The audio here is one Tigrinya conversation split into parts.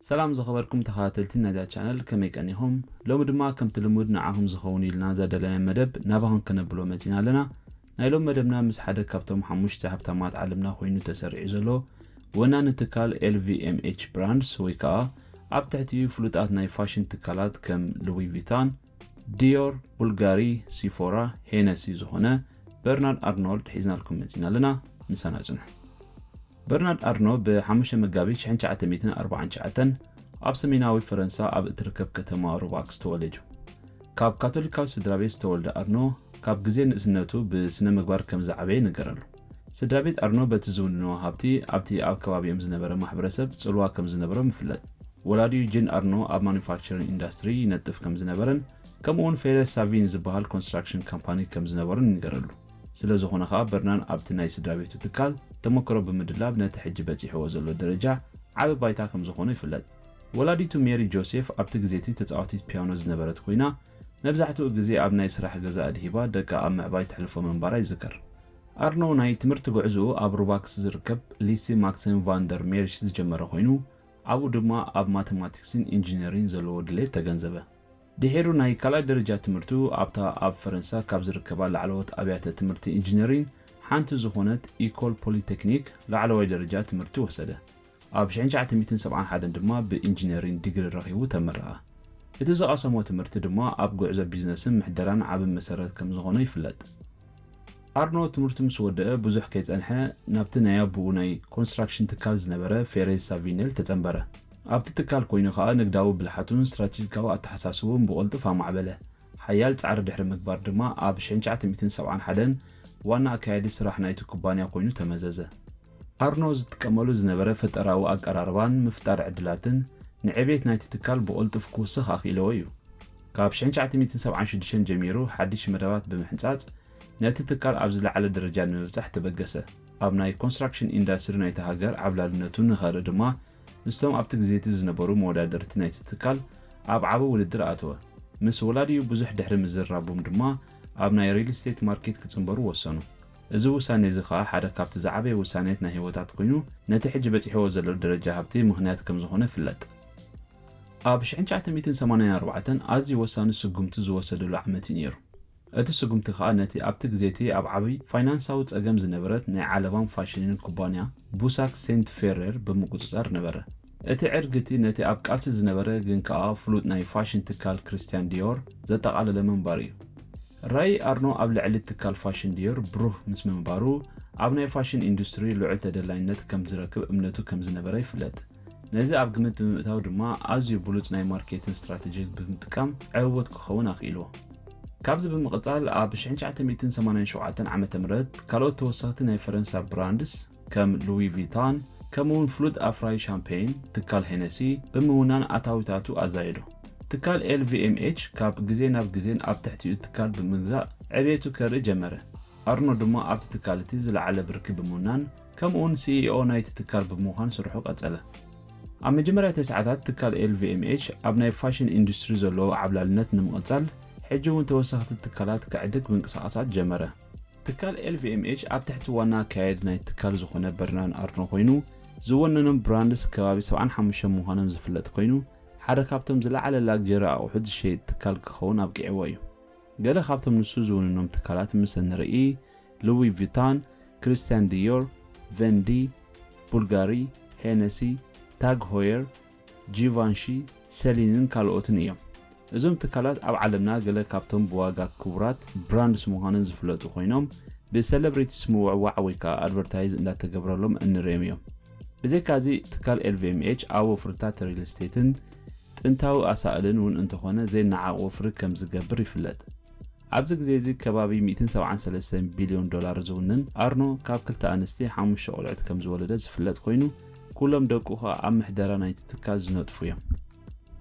ሰላም ዝኸበርኩም ተኸታተልቲ ናይዛ ቻነል፣ ከመይ ቀኒኹም? ሎሚ ድማ ከምቲ ልሙድ ንዓኹም ዝኸውን ኢልና ዘዳለናዮ መደብ ናባኹም ከነብሎ መጺና ኣለና። ናይ ሎም መደብና ምስ ሓደ ካብቶም ሓሙሽተ ሃብታማት ዓለምና ኮይኑ ተሰሪዑ ዘሎ ወናኒ ትካል L V M H Brands ወይ ከዓ ኣብ ትሕቲኡ ፍሉጣት ናይ ፋሽን ትካላት ከም ሉዊ ቪታን፣ ዲዮር፣ ቡልጋሪ፣ ሲፎራ፣ ሄነሲ ዝኾነ በርናርድ ኣርኖልድ ሒዝናልኩም መጺና ኣለና። ምሳና ጽንሑ። በርናርድ ኣርኖ ብ5 መጋቢት ሽሕን ትሽዓተ ሚእትን ኣርባዓን ትሽዓተን ኣብ ሰሜናዊ ፈረንሳ ኣብ እትርከብ ከተማ ሩባክስ ተወሊዱ። ካብ ካቶሊካዊ ስድራ ቤት ዝተወልደ ኣርኖ ካብ ግዜ ንእስነቱ ብስነ ምግባር ከም ዝዓበየ ይንገረሉ። ስድራ ቤት ኣርኖ በቲ ዝውንንዎ ሃብቲ ኣብቲ ኣብ ከባቢኦም ዝነበረ ማሕበረሰብ ጽልዋ ከም ዝነበሮም ይፍለጥ። ወላዲኡ ጂን ኣርኖ ኣብ ማኑፋክቸሪንግ ኢንዳስትሪ ይነጥፍ ከም ዝነበረን ከምኡ እውን ፌሬስ ሳቪን ዝበሃል ኮንስትራክሽን ካምፓኒ ከም ዝነበሮን ይንገረሉ። ስለ ዝኾነ ኸኣ በርናን ኣብቲ ናይ ስድራ ቤቱ ትካል ተመክሮ ብምድላብ ነቲ ሕጂ በጺሕዎ ዘሎ ደረጃ ዓቢ ባይታ ከም ዝኾነ ይፍለጥ። ወላዲቱ ሜሪ ጆሴፍ ኣብቲ ግዜቲ ተጻዋቲት ፒያኖ ዝነበረት ኮይና መብዛሕትኡ ግዜ ኣብ ናይ ስራሕ ገዛ ኣድሂባ ደቃ ኣብ ምዕባይ ተሕልፎ ምንባራ ይዝከር። ኣርኖ ናይ ትምህርቲ ጉዕዝኡ ኣብ ሩባክስ ዝርከብ ሊሲ ማክሲም ቫንደር ሜርሽ ዝጀመረ ኮይኑ ኣብኡ ድማ ኣብ ማተማቲክስን ኢንጂነሪን ዘለዎ ድሌት ተገንዘበ። ድሒሩ ናይ ካልኣይ ደረጃ ትምህርቱ ኣብታ ኣብ ፈረንሳ ካብ ዝርከባ ላዕለዎት ኣብያተ ትምህርቲ ኢንጂነሪን ሓንቲ ዝኾነት ኢኮል ፖሊቴክኒክ ላዕለዋይ ደረጃ ትምህርቲ ወሰደ። ኣብ ሽሕን ትሽዓተ ሚእትን ሰብዓን ሓደን ድማ ብኢንጂነሪን ዲግሪ ረኺቡ ተመረቐ። እቲ ዝቐሰሞ ትምህርቲ ድማ ኣብ ጉዕዞ ቢዝነስን ምሕደራን ዓቢ መሰረት ከም ዝኾነ ይፍለጥ። ኣርኖ ትምህርቱ ምስ ወደአ ብዙሕ ከይጸንሐ ናብቲ ናይ ኣቦኡ ናይ ኮንስትራክሽን ትካል ዝነበረ ፌሬዝ ሳቪኔል ተጸንበረ። ኣብቲ ትካል ኮይኑ ኸኣ ንግዳዊ ብልሓቱን ስትራቴጂካዊ ኣተሓሳስብኡን ብቕልጡፍ ኣማዕበለ። ሓያል ጻዕሪ ድሕሪ ምግባር ድማ ኣብ ሽሕን ትሽዓተ ሚእትን ሰብዓን ሓደን ዋና ኣካያዲ ስራሕ ናይቲ ኩባንያ ኮይኑ ተመዘዘ። ኣርኖ ዝጥቀመሉ ዝነበረ ፈጠራዊ ኣቀራርባን ምፍጣር ዕድላትን ንዕቤት ናይቲ ትካል ብቕልጡፍ ክውስኽ ኣኽኢለዎ እዩ። ካብ ሽሕን ትሽዓተ ሚእትን ሰብዓን ሽዱሽተን ጀሚሩ ሓድሽ መደባት ብምሕንጻጽ ነቲ ትካል ኣብ ዝለዓለ ደረጃ ንምብጻሕ ተበገሰ። ኣብ ናይ ኮንስትራክሽን ኢንዳስትሪ ናይቲ ሃገር ዓብላልነቱ ንኸርኢ ድማ ምስቶም ኣብቲ ግዜቲ ዝነበሩ መወዳደርቲ ናይቲ ትካል ኣብ ዓቢ ውድድር ኣተወ። ምስ ወላዲኡ ብዙሕ ድሕሪ ምዝራቦም ድማ ኣብ ናይ ሪል ስቴት ማርኬት ክጽንበሩ ወሰኑ። እዚ ውሳኔ እዚ ኸኣ ሓደ ካብቲ ዝዓበየ ውሳኔት ናይ ህይወታት ኮይኑ ነቲ ሕጂ በጺሕዎ ዘሎ ደረጃ ሃብቲ ምኽንያት ከም ዝኾነ ይፍለጥ። ኣብ ሽሕን ትሽዓተ ሚእትን ሰማንያን ኣርባዕተን ኣዝዩ ወሳኒ ስጉምቲ ዝወሰደሉ ዓመት እዩ ነይሩ። እቲ ስጉምቲ ኸኣ ነቲ ኣብቲ ግዜቲ ኣብ ዓቢ ፋይናንሳዊ ጸገም ዝነበረት ናይ ዓለባን ፋሽንን ኩባንያ ቡሳክ ሴንት ፌሬር ብምቁጽጻር ነበረ። እቲ ዕርጊቲ ነቲ ኣብ ቃልሲ ዝነበረ ግን ከኣ ፍሉጥ ናይ ፋሽን ትካል ክርስትያን ዲዮር ዘጠቓለለ ምንባሩ እዩ። ራእይ ኣርኖ ኣብ ልዕሊ ትካል ፋሽን ዲዮር ብሩህ ምስ ምንባሩ ኣብ ናይ ፋሽን ኢንዱስትሪ ልዑል ተደላይነት ከም ዝረክብ እምነቱ ከም ዝነበረ ይፍለጥ። ነዚ ኣብ ግምት ብምእታው ድማ ኣዝዩ ብሉጽ ናይ ማርኬቲንግ ስትራተጂ ብምጥቃም ዕውት ክኸውን ኣኽኢልዎ። ካብዚ ብምቕጻል ኣብ ሽሕን ትሽዓተ ሚእትን ሰማንያን ሸውዓተን ዓመተ ምህረት ካልኦት ተወሰኽቲ ናይ ፈረንሳ ብራንድስ ከም ሉዊ ቪታን ከምኡውን ፍሉጥ ኣፍራይ ሻምፔይን ትካል ሄነሲ ብምውናን ኣታዊታቱ ኣዛየዶ። ትካል L V M H ካብ ግዜ ናብ ግዜን ኣብ ትሕቲኡ ትካል ብምግዛእ ዕቤቱ ከርኢ ጀመረ። ኣርኖ ድማ ኣብቲ ትካል እቲ ዝለዓለ ብርኪ ብምውናን ከምኡውን ሲኢኦ ናይቲ ትካል ብምዃን ስርሑ ቀጸለ። ኣብ መጀመርያ ተስዓታት ትካል L V M H ኣብ ናይ ፋሽን ኢንዱስትሪ ዘለዎ ዓብላልነት ንምቕጻል ሕጂ እውን ተወሰኽቲ ትካላት ክዕድግ ምንቅስቓሳት ጀመረ። ትካል L V M H ኣብ ትሕቲ ዋና ኣካያዲ ናይ ትካል ዝኾነ በርናርድ ኣርኖ ኮይኑ ዝወነኖም ብራንድስ ከባቢ ሰብዓን ሓሙሽተን ምዃኖም ዝፍለጥ ኮይኑ ሓደ ካብቶም ዝለዓለ ላግጀሪ ኣቑሑት ዝሸይጥ ትካል ክኸውን ኣብቂዕዎ እዩ። ገለ ካብቶም ንሱ ዝውንኖም ትካላት ምስ እንርኢ ሉዊ ቪታን፣ ክርስትያን ዲዮር፣ ቨንዲ፣ ቡልጋሪ፣ ሄነሲ፣ ታግ ሆየር፣ ጂቫንሺ፣ ሰሊንን ካልኦትን እዮም። እዞም ትካላት ኣብ ዓለምና ገለ ካብቶም ብዋጋ ክቡራት ብራንድስ ምዃነን ዝፍለጡ ኮይኖም ብሰለብሪቲስ ምውዕዋዕ ወይ ከዓ ኣድቨርታይዝ እንዳተገብረሎም እንርእዮም እዮም። ብዘይካዚ ትካል L V M H ኣብ ወፍርታት ሪል ስቴትን ጥንታዊ ኣሳእልን እውን እንተኾነ ዘይነዓቕ ወፍሪ ከም ዝገብር ይፍለጥ። ኣብዚ ግዜ እዚ ከባቢ ሚእትን ሰብዓን ሰለስተን ቢልዮን ዶላር ዝውንን ኣርኖ ካብ ክልተ ኣንስቲ ሓሙሽተ ቆልዑት ከም ዝወለደ ዝፍለጥ ኮይኑ ኩሎም ደቁ ኸኣ ኣብ ምሕደራ ናይቲ ትካል ዝነጥፉ እዮም።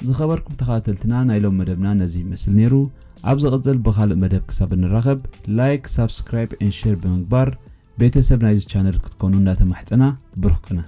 ዝኸበርኩም ተኸታተልትና ናይ ሎም መደብና ነዚ ይመስል ነይሩ። ኣብ ዝቕጽል ብኻልእ መደብ ክሳብ እንራኸብ ላይክ፣ ሳብስክራይብ and ሼር ብምግባር ቤተሰብ ናይዚ ቻነል ክትኮኑ እንዳተማሕጸና ብሩኽ ቅነ።